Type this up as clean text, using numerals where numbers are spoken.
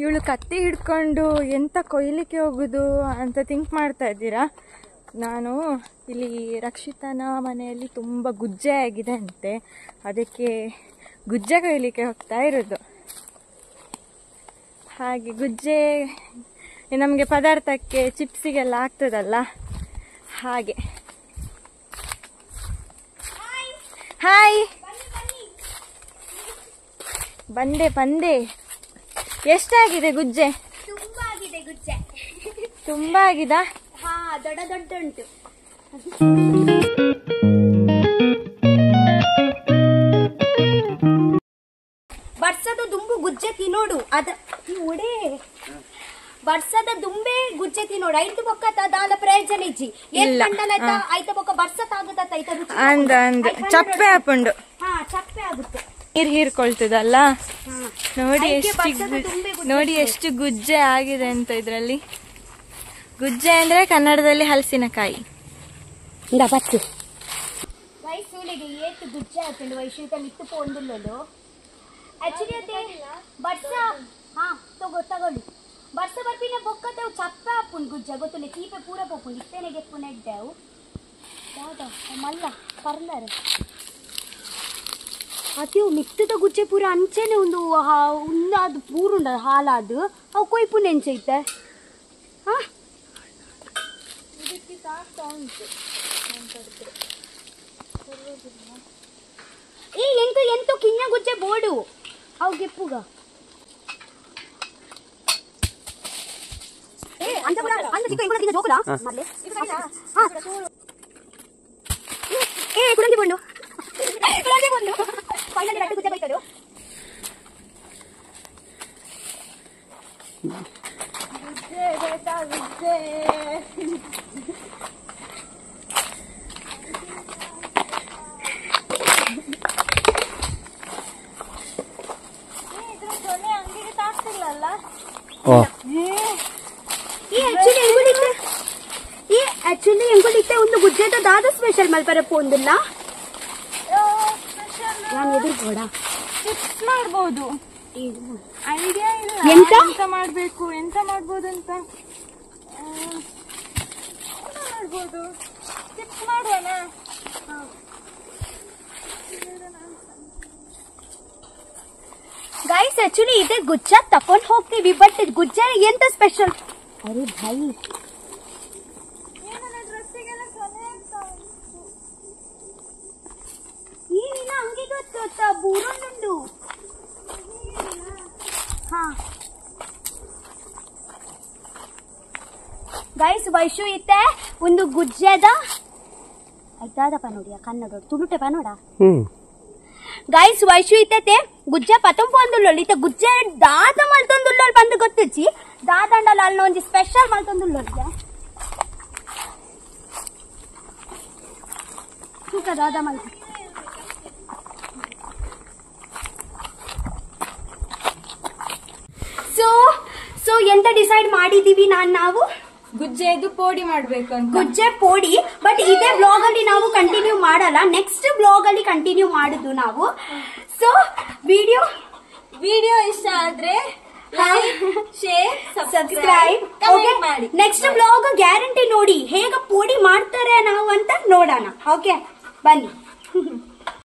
ಇವಳು ಕತ್ತಿ ಹಿಡ್ಕೊಂಡು ಎಂತ ಕೊಯ್ಲಿಕ್ಕೆ ಹೋಗುದು ಅಂತ ಥಿಂಕ್ ಮಾಡ್ತಾ ಇದ್ದೀರಾ. ನಾನು ಇಲ್ಲಿ ರಕ್ಷಿತನ ಮನೆಯಲ್ಲಿ ತುಂಬ ಗುಜ್ಜೆ ಆಗಿದೆ ಅಂತೆ, ಅದಕ್ಕೆ ಗುಜ್ಜೆ ಕೊಯ್ಲಿಕ್ಕೆ ಹೋಗ್ತಾ ಇರೋದು. ಹಾಗೆ ಗುಜ್ಜೆ ನಮಗೆ ಪದಾರ್ಥಕ್ಕೆ ಚಿಪ್ಸಿಗೆಲ್ಲ ಆಗ್ತದಲ್ಲ ಹಾಗೆ. ಹಾಯ್, ಬಂದೆ ಬಂದೆ. ಎಷ್ಟಾಗಿದೆ ಗುಜ್ಜೆ? ತುಂಬಾ ಆಗಿದೆ ಗುಜ್ಜೆ. ತುಂಬಾ ಆಗಿದಾ? ಹಾ, ದೊಡ್ಡ ದೊಡ್ಡ ಉಂಟು. ಬರ್ಸದ ದುಂಬು ಗುಜ್ಜೆ ತಿನ್ನೋಡು, ಅದ ಒಡೆ ಬರ್ಸದ ದುಂಬೆ ಗುಜ್ಜೆ ತಿನ್ನೋಡು. ಐದು ಬೊಕ್ಕ ದಾಲ ಪ್ರಯೋಜನ ಇಜ್ಜಿ ಐತ ಬೊಕ್ಕ ಬರ್ಸತ್ ಆಗುತ್ತ ಐತ ರುಚಿ ಚಪ್ಪೆ ಹಾಕೊಂಡು. ಹಾ, ಚಪ್ಪೆ ಆಗುತ್ತೆ, ನೀರ್ ಹೀರ್ಕೊಳ್ತದಲ್ಲ. ನೋಡಿ ಎಷ್ಟು ನೋಡಿ ಎಷ್ಟು ಗುಜ್ಜೆ ಆಗಿದೆ ಅಂತ ಇದ್ರಲ್ಲಿ. ಗುಜ್ಜೆ ಅಂದ್ರೆ ಕನ್ನಡದಲ್ಲಿ ಹಲಸಿನಕಾಯಿ. ವಯಸ್ಸುಲೆಗೆ ಏತು ಗುಜ್ಜೆ ಹಾಕೊಂಡು ವಯಸ್ಸು ಮಿತ್ತು ಪೋಂದುಲ್ಲೋ. ಆಕ್ಚುಲಿ ಅದೇ ಬರ್ಸ ಹಾ ತಗೋ ತಗೊಳ್ಳಿ ಬರ್ಸ ಬರ್ಪಿನ ಬೊಕ್ಕದವು ಚಪ್ಪೆ ಹಾಪುಂಡು ಗುಜ್ಜೆ ಗೊತ್ತುಲ್ಲ, ಚೀಪೆ ಪೂರ ಪೋಪುಂಡು ಇತ್ತೇನೆ ಗೆಪ್ಪು ನೆಡ್ಡೆವು ಯಾವ್ದ ಮಲ್ಲ ಪರ್ಲರ್ ಅತಿವು ಮಿತ್ತದ ಗುಜ್ಜೆ ಪೂರ ಅಂಚೆನೆ ಒಂದು ಉಂದಾದ ಪೂರುಂಡ ಹಾಲಾದು ಅವು ಕೊಯ್ಪು ನೆಂಚೈತೆ. ಹಾ, ಈ ಎಂತ ಎಂತ ಕಿನ್ನ ಗುಜ್ಜೆ ಬೋಡು ಅವು ಗೆಪ್ಪುಗ. ಆಕ್ಚುಲಿ ಎಂಗುಲಿತ್ತೆ ಒಂದು ಗುಜ್ಜೆದ ದಾದ ಸ್ಪೆಷಲ್ ಮಲ್ಪರ ಪೋಂದಿಲ್ಲ. ನಾನು ಎದುರು ಚಿಪ್ಸ್ ಮಾಡ್ಬೋದು, ಐಡಿಯಾ ಇಲ್ಲ ಎಂತ ಮಾಡ್ಬೇಕು, ಎಂತ ಮಾಡ್ಬೋದು ಅಂತ ಮಾಡ್ಬೋದು. ಚಿಪ್ಸ್ ಮಾಡೋಣ. ಗೈಸ್ ಆಕ್ಚುಲಿ ಇದೆ ಗುಜ್ಜ ತಕೊಂಡ್ ಹೋಗ್ತೀವಿ, ಬಟ್ ಗುಜ್ಜ ಎಂತ ಸ್ಪೆಷಲ್? ಅರೆ ಭಾಯ್, ಏನಿಲ್ಲ ಹಂಗೆ ಗೊತ್ತ ಬೂರೊಂದುಂಡು. ಹಾ ಗೈಸ್, ವೈಶು ಇತ್ತೆ ಒಂದು ಗುಜ್ಜೆದ ಆಯ್ತಾದಪ್ಪ ನೋಡಿ ಕನ್ನಡ ತುಳುಟೆ ಪನೋಡ. ಗೈಸ್ ವೈಶು ಇತ್ತತೆ ಗುಜ್ಜೆ ಪತಂಪು ಅಂದುಳ್ಳೋಳು ಇತ್ತ ಗುಜ್ಜೆ ದಾದ ಮಲ್ತೊಂದುಳ್ಳೋಳು ಬಂದು ಗೊತ್ತಿಚ್ಚಿ ದಾದಂಡಲ ಅಲ್ಲ ಒಂಜಿ ಸ್ಪೆಷಲ್ ಮಲ್ತೊಂದುಳ್ಳೋಳಿಗೆ ತೂಕ ದಾದ ಮಲ್ತ. ಸೊ ಸೊ ಎಂತ ಡಿಸೈಡ್ ಮಾಡಿದೀವಿ ನಾವು ಗುಜ್ಜೆದು ಪೋಡಿ ಮಾಡ್ಬೇಕು ಅಂತ, ಗುಜ್ಜೆ ಪೋಡಿ. ಬಟ್ ಇದೇ ಬ್ಲಾಗ್ ಅಲ್ಲಿ ನಾವು ಕಂಟಿನ್ಯೂ ಮಾಡಲ್ಲ, ನೆಕ್ಸ್ಟ್ ಬ್ಲಾಗ್ ಅಲ್ಲಿ ಕಂಟಿನ್ಯೂ ಮಾಡುದು ನಾವು. ಸೊ ವಿಡಿಯೋ ಇಷ್ಟ ಆದ್ರೆ like, share, subscribe ಮಾಡಿ. Next blog guarantee ನೋಡಿ ಹೇಗೆ ಪೋಡಿ ಮಾಡ್ತಾರೆ ನಾವು ಅಂತ ನೋಡೋಣ. ಓಕೆ, ಬನ್ನಿ.